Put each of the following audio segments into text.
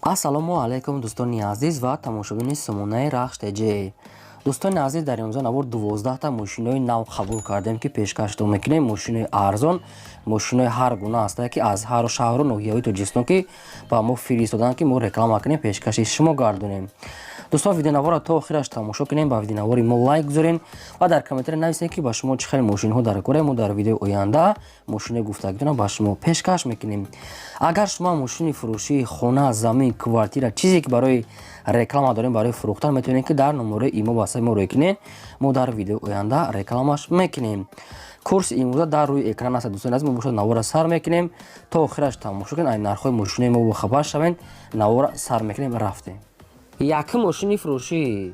Ассалому алайкум, дӯстони азиз ва тамошобини сомонаи Рахш ТЖ. Дӯстони азиз, дар имрӯза навор 12та мошинои нав қабул кардем, ки пешкаштон мекунем. Мошинои арзон, мошинои ҳар гуна ҳастанд, ки аз ҳар шаҳру ноҳияҳои Тоҷикистон ки ба мо фиристоданд, ки мо реклама кунем, пешкаши шумо гардонем. Дӯстон, видеонаворро то охираш тамошо кунем, ба видеонавори мо лайк гузорем ва дар комментария нависем, ки ба шумо чӣ хел мошинҳо дар кора. Мо дар видеои оянда мошинои гуфтагитонро ба шумо пешкаш мекунем. Агар шумо мошини фурӯшии хона, замин, квартира, чизе ки барои реклама дорем, барои фурӯхтан, метавонед, ки дар номерои имо васаи мо рӯй кунед. Мо дар видеои оянда рекламаш мекунем. Курси имрӯза дар рӯи экран аст. Дӯстони азиз, мо бошад навора сар мекунем, то охираш тамошо кунед, ай нархҳои мошинои мо бохабар шавед. Навора сар мекунем, рафтем. Якум мошини фурӯшӣ,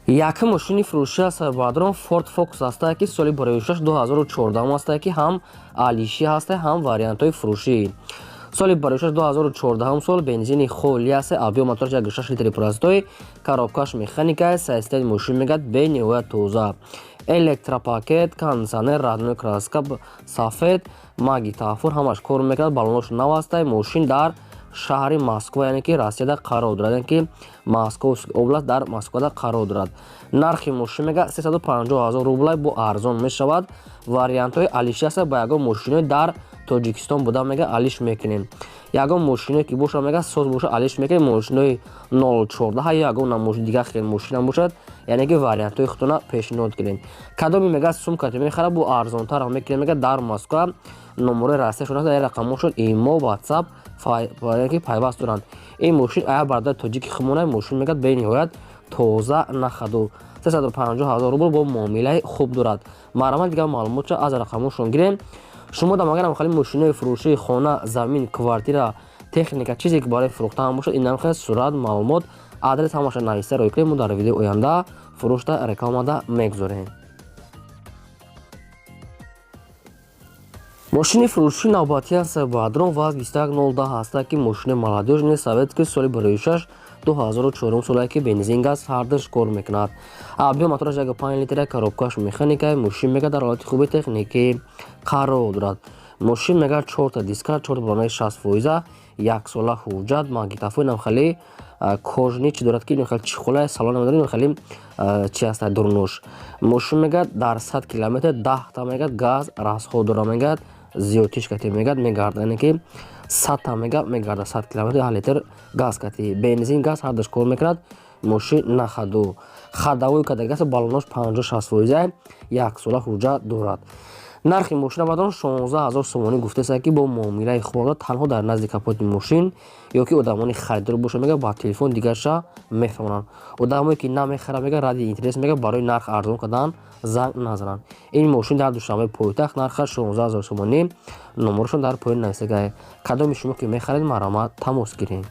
якум мошини фурӯшӣ аст, баъдрон Ford Focus ҳастае, ки соли бароишаш 2014 ҳастае, ки ҳам алиши ҳастае, ҳам вариантҳои фурӯшӣ. Соли бароишаш 2014 сол, бензини холӣ аст, объём мотораш 1,6 литри простой, коробкаш механика, состояние мошин мегӯяд бениҳоят тоза, электропакет, кондиционер, родной краска сафед, магнитофон ҳамаш кор мекунад, баллонош нав ҳастае. Мошин дар шаҳри Москва, яъне ки Россияда қарор дорад, яъне ки Московский область, дар Москвада қарор дорад. Нархи мошин мега 350 ҳазор рублай, бо арзон мешавад. Вариантҳои алиши аста, ба ягон мошинои дар Тоҷикистон буда мега алиш мекунем. Ягон мошиное ки боша, мега соз боша, алиш мекунем. Мошинои 014 ё ягон дигар хел мошинам бошад, яъне ки вариантҳои худтона пешниҳод кунем. Кадоми мега сумкате мехара, бо арзонтар мекунем. Мега дар Москва номерои Россияшон аст, рақамошон имо, Ватсап ки пайваст доранд. Ин мошин ая бародари тоҷики хумона. Мошин мегӯяд бениҳоят тоза, нахаду 350 ҳазор рубл, бо муомилаи хуб дорад. Марҳамат, дигар маълумотша аз рақамошон гирем. Шумо дам агарам хали мошинои фурӯшии хона, замин, квартира, техника, чизе ки барои фурӯхтан бошад, ин намхел сурат, маълумот, адрес ҳамаша нависта рӯй кунем, мо дар видеои оянда фурӯшта рекламада мегузорем. Мошини фурӯшии навбатӣ аст, баъдрон ВАЗ 21010 ҳаста, ки мошини молодёжный советский, соли бароишаш 2004 солае, ки бензин, газ ҳардуш кор мекунад. Объём мотораш 1,5 литра, коробкаш механика. Мошин мега дар ҳолати хуби техникӣ қарор дорад. Мошин мега чорта диска, чорта балонаи 60 фоиза, яксола ҳуҷҷат, магнитофон, намхали кожаный чи дорад, ки хеле чехола салон намедорад, хеле чи аст дурнуш. Мошин мегӯяд дар 100 километр 10та мегӯяд газ расход дора, мегӯяд зиёдтиш кати мегӯяд мегарда, яъне ки 100та мега мегарда, 100 километр 10 литр газ кати. Бензин, газ ҳардуш кор мекунад. Мошин нахаду ходовой кадагас, баллонош 50-60 фоиза, яксола ҳуҷҷат дорад. Нархи мошина баъдон 16 000 сомонӣ гуфтааст, ки бо муомилаи хуб, танҳо дар назди капоти мошин ё ки одамони харидор боша, мега ба телефон дигарша мефаҳмонанд. Одамое ки намехарад, мега ради интерес, мега барои нарх арзон кардан занг назананд. Ин мошин дар Душанбе пойтахт, нархаш 16 000 сомонӣ, номерошон дар поён нависагай. Кадоми шумо ки мехаред, марҳамат, тамос гиред.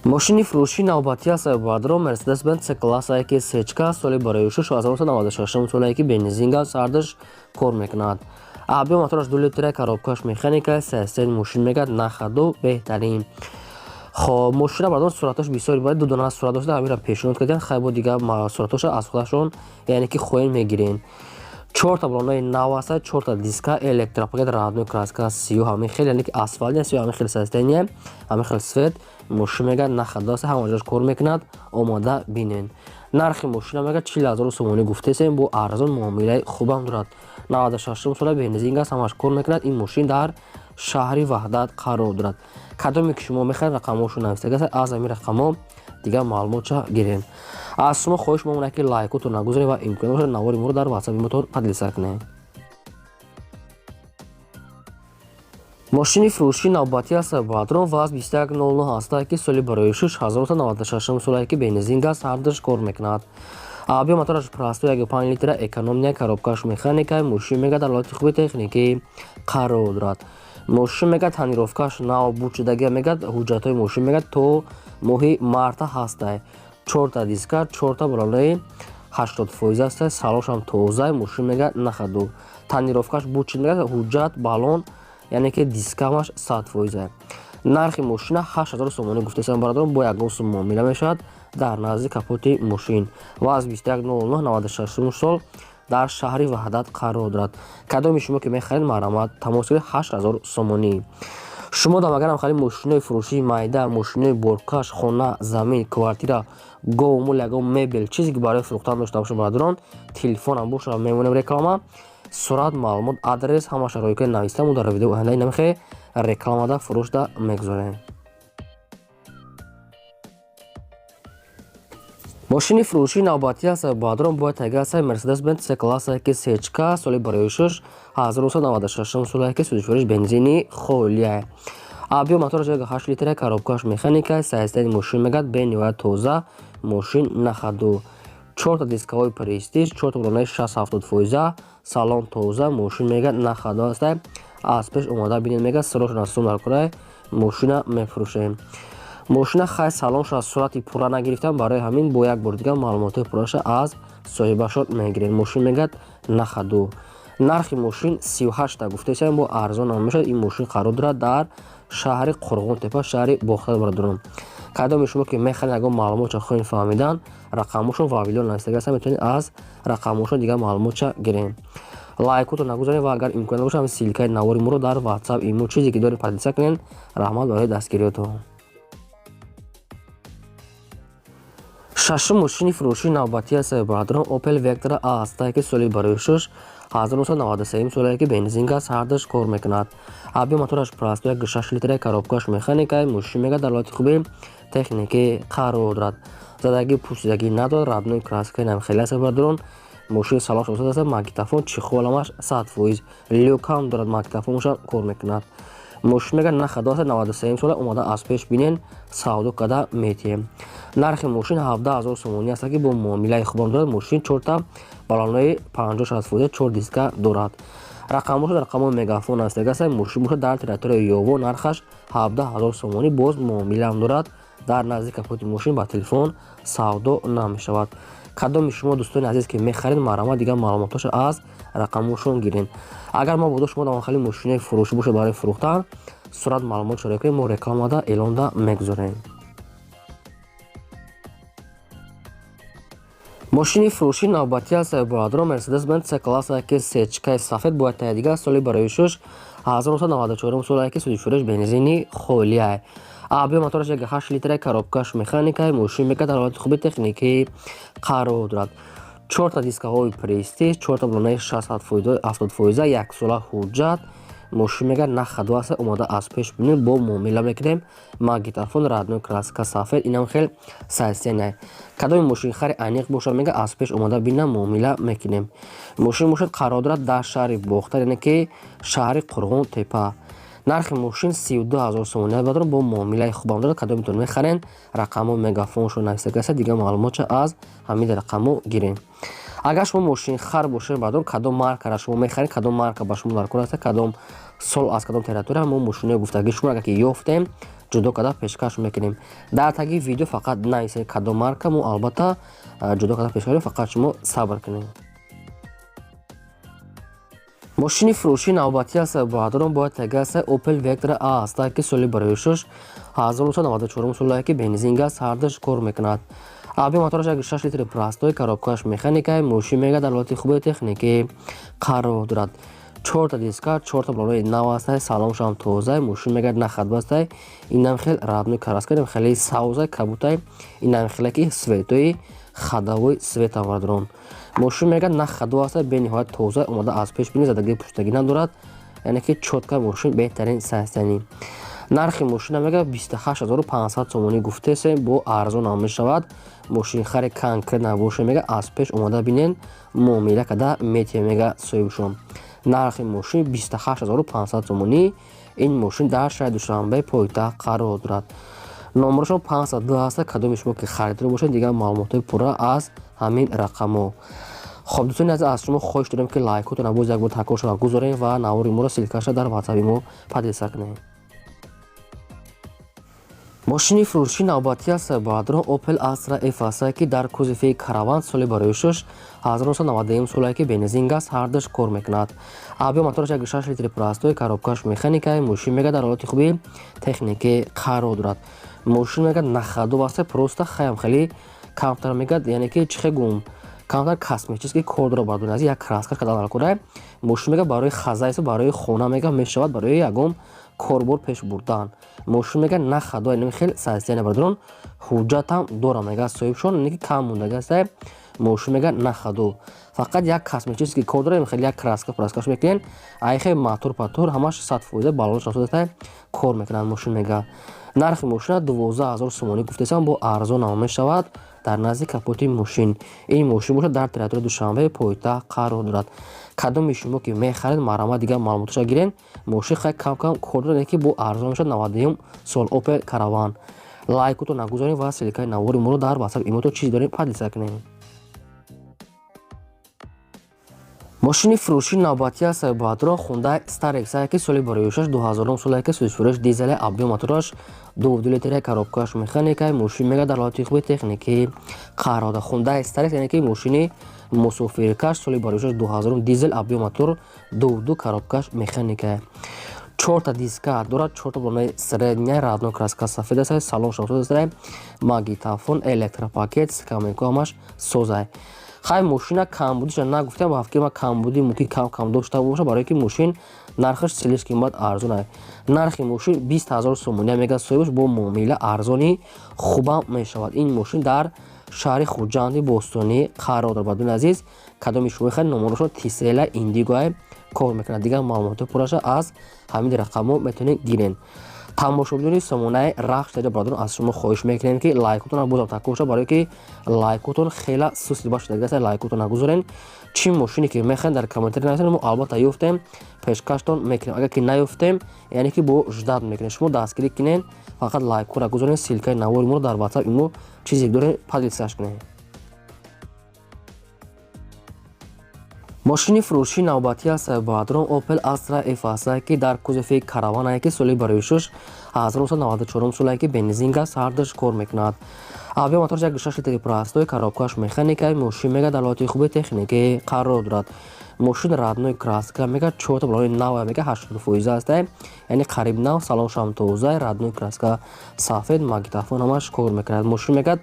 Мошини фурӯшии навбатӣ аст, баъдро Мерседес Бенз С классае, ки сечка, соли барои 1996 солае, ки бензин, газ ҳардуш кор мекунад. Объём мотораш 2 литра, коробкаш механика, состояние мошин мегӯяд нахаду беҳтарин. Хоб, мошина бардон суратош бисёр бояд, ду дона сурат дошта, ҳаминро пешниҳод кардем. Хай, бо дигар суратоша аз худашон, яъне ки хоҳем мегирем. Чорта балонаи нав аста, чорта диска, электропакет, родной краска сиёҳ, ҳамин хел, яъне ки асфалт сиёҳ, ҳамин хел состояние, ҳамин хел свет. Мошин мегӯяд нахаду аста, ҳама ҷош кор мекунад, омода бинен. Нархи мошина мегӯяд 40 000 сомонӣ гуфтесем, бо арзон, муомилаи хубам дорад. 96 сола, бензин, газ ҳамаш кор мекунад. Ин мошин дар шаҳри Ваҳдат қарор дорад. Кадоме ки шумо мехаред, рақамҳошо нависагас, аз ҳамин рақамҳо дигар маълумотша гирем. Аз шумо хоҳиш мемонад, ки лайкотро нагузоред ва имкон бошад, навори моро дар ватсапи мотон поделиться кунед. Мошини фурӯшии навбатӣ аст, баъдрон ВАЗ 2109 ҳастае, ки соли барои 1996 солае, ки бензин, газ ҳардуш кор мекунад. Объём мотораш простой 1,5 литра, экономия, коробкаш механика. Мошин мега дар ҳолати хуби техникӣ қарор дорад. Мошин мега тонировкаш нав буд шудагия, мегӯяд ҳуҷҷатҳои мошин мегӯяд то моҳи марта ҳастай. Чорта диска, чорта балонаи 80 фоиз аста, салоншам тоза. Мошин мегӯяд нахаду тонировкаш буд шуд, мегӯяд ҳуҷҷат, баллон, яъне ки дискамаш 100 фоиза. Нархи мошина 8000 сомонӣ гуфтасам, бародарон, бо ягон сум муомила мешавад, дар назди капоти мошин. ВАЗ 2109, 96 сол. Дар шаҳри Ваҳдат қарор дорад. Кадоми шумо ки мехаред, марҳамат, тамос гиред, 8000 сомонӣ. Шумо дам агарам хали мошинои фурӯшии майда, мошинои боркаш, хона, замин, квартира, гову мул, ягон мебел, чизе ки барои фурӯхтан дошта бошед, бародарон, телефонам бошад, мемонем реклама, сурат, маълумот, адрес, ҳамаша ройкаи нависта, мо дар видео оянда инамихе рекламада фурӯшда мегузорем. Мошини фурӯшии навбатӣ аст, бародарон, бояд тайга аст Mercedes-Benz C класса ки сечка, соли барои 1996 соле ки сӯзишвориш бензини холия. Объем мотораш 8 литра, коробкаш механика, состояние мошин мегад бениҳоят тоза, мошин нахаду. Чорта дисковой престиж, чорта балонаи 60-70 фоиза, салон тоза, мошин мегад нахаду аст. Аз пеш омада бинед, мегад сирошон аз сум дар курай, мошина мефурӯшем. Мошина хай салонша сурати пурра нагирифтам, барои ҳамин бо як бор дигар маълумотҳои пурраша аз соҳибашон мегирем. Мошин мегад нахаду. Нархи мошин 38 та гуфтаисам, бо арзон ҳам мешавад. Ин мошин қарор дорад дар шаҳри Қурғонтепа, шаҳри Бохтар, бародарон. Кадоми шумо ки мехаред, ягон маълумотча хоҳед фаҳмидан, рақамошон ва видео навистага аст, метавонед аз рақамошон дигар маълумотча гирем. Лайкотро нагузоред ва агар имкон бошад, ҳамин ссылкаи навори моро дар WhatsApp, имо, чизе ки доред, поделиться кунед. Раҳмат барои дастгириётон. Шашум мошини фурӯшии навбатӣ аст, бародарон, Opel Vectra A аст, ки соли барои 1993 соле ки бензин газ ҳардаш кор мекунад. Объем мотораш простой 6 литра, коробкаш механика, мошин мегад дар ҳолати хуби техникӣ қарор дорад. Задагӣ пӯсидагӣ надорад, родной краска нам хеле аст, бародарон. Мошин салон шуда аст, магнитофон, чехоламаш 100%, люкам дорад, магнитофонашам кор мекунад. Мошин мегад нахадо аст, 93 сола, омада аз пеш бинен, савдо карда метиҳем. Нархи мошин 17 000 сомонӣ аст, ки бо муомилаи хубам дорад. Мошин чорта балонаи 50-60 фоиза, чор диска дорад. Рақамошо рақамои мегафон аст. Агаста мошин бошад дар территорияи Ёво, нархаш 17 000 сомонӣ, боз муомилаам дорад. Дар назди капоти мошин ба телефон савдо намешавад. Кадоми шумо дӯстони азиз ки мехаред, марҳамат, дигар маълумотҳоша аз рақамошон гирен. Агар мабодо шумо дар хали мошинаи фурӯшӣ бошад барои фурӯхтан, сурат, маълумот шарои кунед, мо рекламада эълонда мегузорем. Мошини фурӯшии навбатӣ аст, бародарон, Mercedes-Benz C класса ки сечкаи сафед, бояд тая дигар, соли барои 1994 соле ки сӯзишвориш бензини холия. Объем мотораш 8 литра, коробкаш механика, мошин мекард дар ҳолати хуби техникӣ қарор дорад. Чорта дискаҳои престиж, чорта балонаи 60-70 фоиза, яксола ҳуҷҷат. Мошин мегад нахаду аст, омада аз пеш бинед, бо муомила мекунем. Магнитофон, родной краска сафед, инам хел состояние. Кадоми мошинхари аниқ бошад, мега аз пеш омада бинам, муомила мекунем. Мошин бошад қарор дорад дар шаҳри Бохтар, яъне ки шаҳри Қурғонтепа. Нархи мошин 32 000 сомонӣ, бародарон, бо муомилаи хубам дорад. Кадомитон мехарен, рақамҳо мегафоншо навистага аст, дигар маълумотча аз ҳамин рақамҳо гирем. Агар шумо мошинхар бошед, бародарон, кадом маркара шумо мехаред, кадом марка ба шумо даркор аст, кадом сол, аз кадом территория, мо мошинои гуфтагии шумо агар ки ёфтем, ҷудо карда пешкаш мекунем. Дар таги видео фақат нависед кадом марка, мо албатта ҷудо карда пешкаш, фақат шумо сабр кунед. Мошини фурӯшии навбатӣ аст, бародарон, бояд тага аст Opel Vectra A аст, ки соли барои 1994 соле ки бензин газ ҳардаш кор мекунад. Объем мотораш 6 литри простой, коробкаш механика, мошин мегад дар ҳолати хуби техникӣ қарор дорад. Чорта диска, чорта балонаи нав аст, салоншам тоза, мошин мегад нахадба аст. Инам хел родной краска, инам хеле савза, кабутай, инам хеле ки светои ходовой света, бародарон. Мошин мегад нахаду аст, бениҳоят тоза, омада аз пеш бинед, задагии пуштагӣ надорад, яъне ки чётко мошин беҳтарин состояние. Нархи мошина мега 28 500 сомонӣ гуфтесем, бо арзон ҳам мешавад. Мошинхари конкретно боша, мега аз пеш омада бинен, муомила карда метиҳем, мега соҳибшон. Нархи мошин 28 500 сомонӣ. Ин мошин дар шаҳри Душанбе, пойтахт қарор дорад. Номерашон 502 аст. Кадоми шумо ки харидор бошед, дигар маълумотҳои пурра аз ҳамин рақамҳо. Хоб, дӯстони азиз, аз шумо хоҳиш дорем, ки лайкотонро боз як бор такрор шава гузорем ва навори моро ссылкаша дар ватсапи мо поделиться кунем. Мошини фурӯшии навбатӣ аст, бародарон, Opel Astra F аст, ки дар кузови Караван, соли барои 1991 соле ки бензин газ ҳардаш кор мекунад. Объем мотораш 6 литри простой, коробкаш механика, мошин мега дар ҳолати хуби техникӣ қарор дорад. Мошин мега нахаду аст, просто хаям хеле камтар мегад, яъне ки чихе гум. Камтар косметический кор дора, бародари азиз, як краска кардан алкора. Мошин мега барои хозяйство, барои хона мега мешавад, барои ягон корбор пеш бурдан. Мошин мега на ходу, инами хел состояние, бародарон, ҳуҷҷатам дора мега соҳибшон, не ки кам мондаги аста. Мошин мега на ходу, фақат як косметический кор дора, хеле як краска праскаш мекунен, айхе мотор патор ҳамаш 100%, баллонаш расодаста, кор мекунанд. Мошин мега нархи мошина 12 000 сомонӣ гуфтесам, бо арзон мешавад. Дар назди капоти мошин ин мошин бошад, дар территорияи Душанбе пойтахт қарор дорад. Кадоми шумо ки мехаред, марҳамат, дигар маълумоташа гирен. Мошин хай кам кам кор дорад, ки бо арзон мешавад. 91 сол Опел Караван. Лайкото нагузорем ва ссылкаи навори моро дар ватсап имото чиз дорем, поделиться кунем. Мошини фурӯши навбатӣ аст, бародарон, Хундай Starex, ки соли барои 2000 соле, ки сӯзфурӯш, дизеле, объём мотораш 2,2 литре, коробкаш механика. Мошин мега дар ҳолати хуби техникӣ қарор дорад. Хундай Starex, яъне ки мошини мусофиркаш, соли барои 2000, дизел, объём мотор 2,2, коробкаш механика, чорта диска дорад, чорта балонаи средняя, родной краска сафед аст, салон шофтод аст, магнитофон, электропакет, скамейка ҳамаш созай. Хай, мошина камбудиша нагуфтам, ба фикри ман камбуди мумкин кам кам дошта боша, барое ки мошин нархаш слишком бад арзон ай. Нархи мошин 20 000 сомония мега соҳибаш, бо муомила арзони хубам мешавад. Ин мошин дар шаҳри Хуҷанди бостонӣ қарор дорад. Бародарони азиз, кадоми шумо хеле номерошон Тисела Индигоа кор мекунад. Дигар маълумоти пурраша аз ҳамин рақамҳо метавонед гирен. Тамошобинони сомонаи Рахш таҷа, бародарон, аз шумо хоҳиш мекунем, ки лайкотон бозам такрор шавад, барое ки лайкотон хела суст бошад. Лайкотон нагузорен. Чӣ мошине ки мехоҳед, дар комментарий нависед, мо албатта ёфтем, пешкаштон мекунем. Агар ки наёфтем, яъне ки бо ждать мекунем, шумо дастгирӣ кунед, фақат лайкҳоро гузорен, ссылкаи навори моро дар ватсап имо чизе дорем, поделиться кунед. Мошини фурӯши навбатӣ аст, бародарон, Opel Astra F аст, ки дар кузови Караван, ки соли барои 1994 соле, ки бензин аст, ҳардуш кор мекунад. Объём мотораш 1,6 литри простой, коробкаш механика. Мошин мега дар ҳолати хуби техникӣ қарор дорад. Мошин родной краска мега, чорта балони нав мега, 80% аст, яъне қариб нав, салоншам тоза, родной краска сафед, магнитофон ҳамаш кор мекунад. Мошин мегад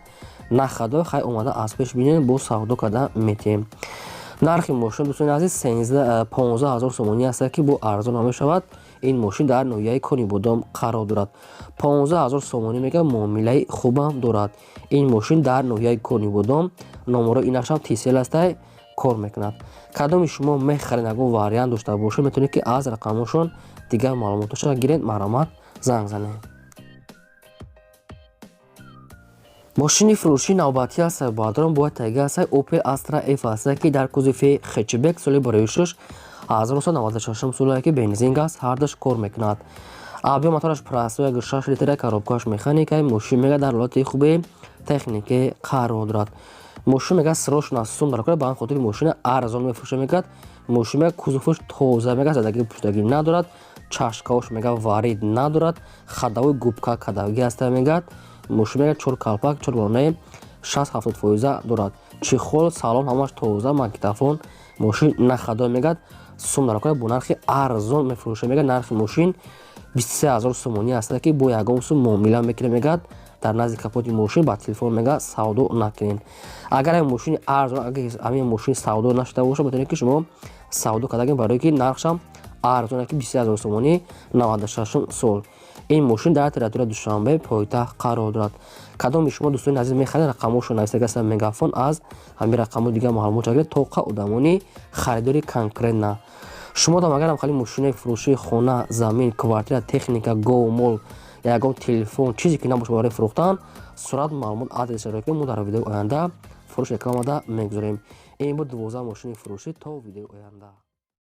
на ходу, хай омада аз пеш бинед, бо савдо карда метиҳем. Нархи мошин, дӯстони азиз, 15 000 сомонӣ аст, ки бо арзон намешавад. Ин мошин дар ноҳияи Конибодом қарор дорад. 15 000 сомонӣ мега, муомилаи хубам дорад. Ин мошин дар ноҳияи Конибодом, номерои инашам Тисел аста, кор мекунад. Кадоми шумо мехаред, ягон вариант дошта бошед, метавонед ки аз рақамҳошон дигар маълумоташро гиред, марҳамат, занг занед. Мошини фурӯши навбатӣ аст, бародарон, бояд тайга аст, Opel Astra F аст, ки дар кузови хэтчбек, соли барои 1996 соле, ки бензин аст, ҳардуш кор мекунад. Объём мотораш простой 1,6 литра, коробкаш механика. Мошин мега дар ҳолати хуби техникӣ қарор дорад. Мошин мега срочно сум дар кора, ба ҳамин хотири мошина арзон мефурӯша мегӯяд. Мошин мега кузоваш тоза, мега задагӣ пуштагӣ надорад, чашкаош мега варид надорад, ходовой губка кадавгӣ аста мегӯяд. Мошин мега чор калпак, чор балонаи 60-70% дорад, чехол, салон ҳамаш тоза, магнитофон. Мошин на ходу мегӯяд, сум дар кора, бо нархи арзон мефурӯша мегӯяд. Нархи мошин 23 000 сомонӣ аст, ки бо ягон сум муомила мекунад мегӯяд. Дар назди капоти мошин ба телефон мега савдо накунед. Агар ҳамин мошини арзон, агар ҳамин мошин савдо нашуда бошад, метавонед ки шумо савдо карда, барое ки нархшам арзон, ки 23 000 сомонӣ, 96 сол. Ин мошин дар территорияи Душанбе пойтахт қарор дорад. Кадоми шумо, дӯстони азиз, мехаред, рақамҳошро нависага аст Мегафон, аз ҳамин рақамҳо дигар маълумот гиред, тоқа одамони харидори конкретно. Шумо дам агарам хали мошинаи фурӯшии хона, замин, квартира, техника, гов, мол, ягон телефон, чизе ки набошад барои фурӯхтан, сурат, маълумот, адресро ки мо дар видеои оянда фурӯш рекламада мегузорем. Ин буд 12 мошини фурӯшӣ. То видеои оянда.